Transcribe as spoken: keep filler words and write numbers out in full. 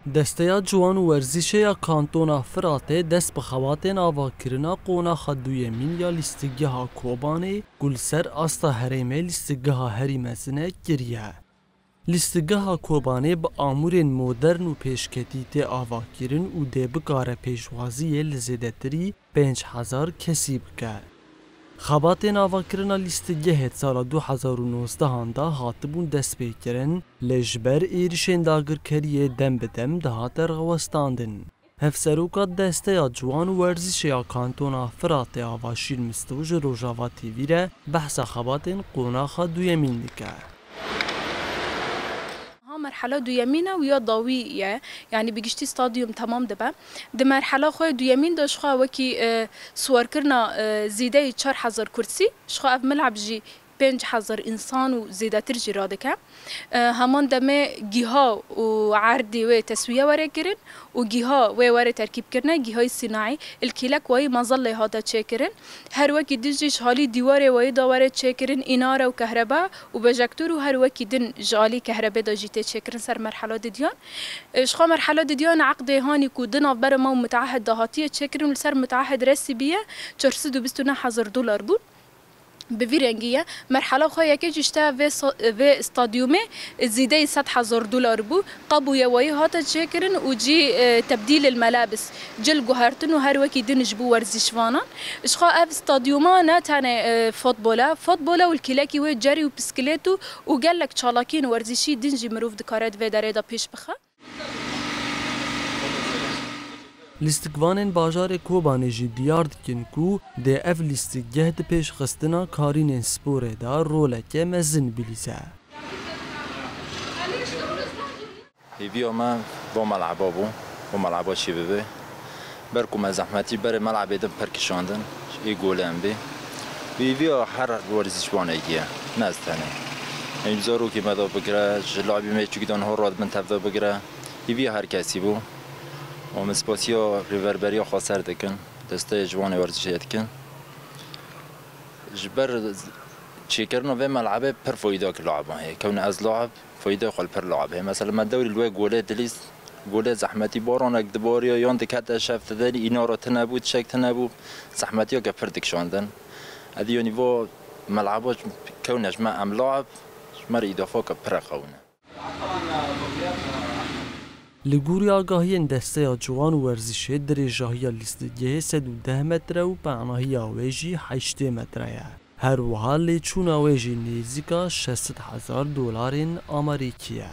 Desteya Ciwan û Werzîşê ya Kantona Firatê dest bi xebatên avakirina qonaxa duyemîn ya lîstikgeha Kobanê ku li ser asta herêmê lîstikgeha herî mezin e kiriye. Lîstikgeha Kobanê bi amûrên modern û pêşketî tê avakirin û dê bikare pêşwaziyê li zêdetirî pênc hezar kesî bike. Xebatên avakirina lîstikgehê di sala du hezar û nozdehan de hatibûn destpêkirin, lê ji ber êrişên dagirkeriyê dem bi dem dihate rawestandin. Hevseroka Desteya Ciwan û Werzîşê ya Kantona Firatê Avaşîn Misto ji Rojava T V re behsa xebatên qonaxa duyemîn dike. Ha merhela duyemîn e û ya dawî ye. Yanî bi giştî stadyum temam dibe. Di merhela xwe duyemîn de ji xwe wekî, e, siwarkirina, e, zêdeyî çar hezar kursî, ji xwe ev mileb jî pênc hezar însan û zêdetir jî radike. E, heman demê giha û erdê wê teswiye were kirin û giha wê were terkîbkirine, gihayî sînaî, li kîlek wayî mezellê hate çêkirin. Her wekî din jî ji halî dîwarê wayî de were çêkirin, înare û kehreba û projektor û her wekî din ji alî kehrebê de jî tê çêkirin ser merhela didiyan. E, ji xwe merhela didiyan eqdê hanî ku di navbera me û mutaehid de hatiye çêkirin û li ser mutaehid resî bîye çar sed û bîst û neh hezar dolar bûn. Bi vî rengî ye. Merhela xwe yekê jî işte vê sa-, vê stadyumê zêdeyî sed hezar dolar bû. Qebûye wayî hate çêkirin û cî, e, tebdîl il melabis, cil guhertin û her wekî din ji bo werzîşvanan. Ji xwe ev stadyuma ne tenê, e, futbol e. Futbol e û li kîlekî wê cerî û piskilêt û, û gelek çalakiyên werzîşî din jî mirov dikare di vê derê de pêş bixe. Lîstikvanên bajarê Kobanê jî diyar dikin ku dê ev lîstikgeh di pêşxistina karînên sporê de roleke mezin bilîze. Hêviya me va meleba bû, va meleba çê bibe. Ber ku me zehmetî berê melebê din pir kişandin, ê golê em bê. Hêviya her werzîşvanekî ye, ne ez tenê. Em zarokê me de bigire, ji labî me çûkî de niha radibin tev de bigire. Hêviya her kesî bû. Û min spasiya Rêverberiya Xweser dikin, desteya ciwanê werzîşê dikin. Ji ber çêkirina vê melebê pir fayda ki laeban heye. Kewne ez laeb, fayda xwe li pir laeb heye. Mesela me dewrî li wê golê dilîst, golê zehmetî baranek dibariya, yan dikete şev diderî, înara tune bû, tişek tune bû, zehmetiyeke pir dikişandin. Edî yanî va meleba kewne ji me em laeb, ji me re îdafake pir e xewne. Li gorî agahiyên Desteya Ciwan û Werzîşê, dirêjahiya lîstikgehê sed û deh metre û penahiya wê jî heştê metre ye. Her wiha lêçûna wê jî nêzîka şeş sed hezar dolarên amerîkî ye.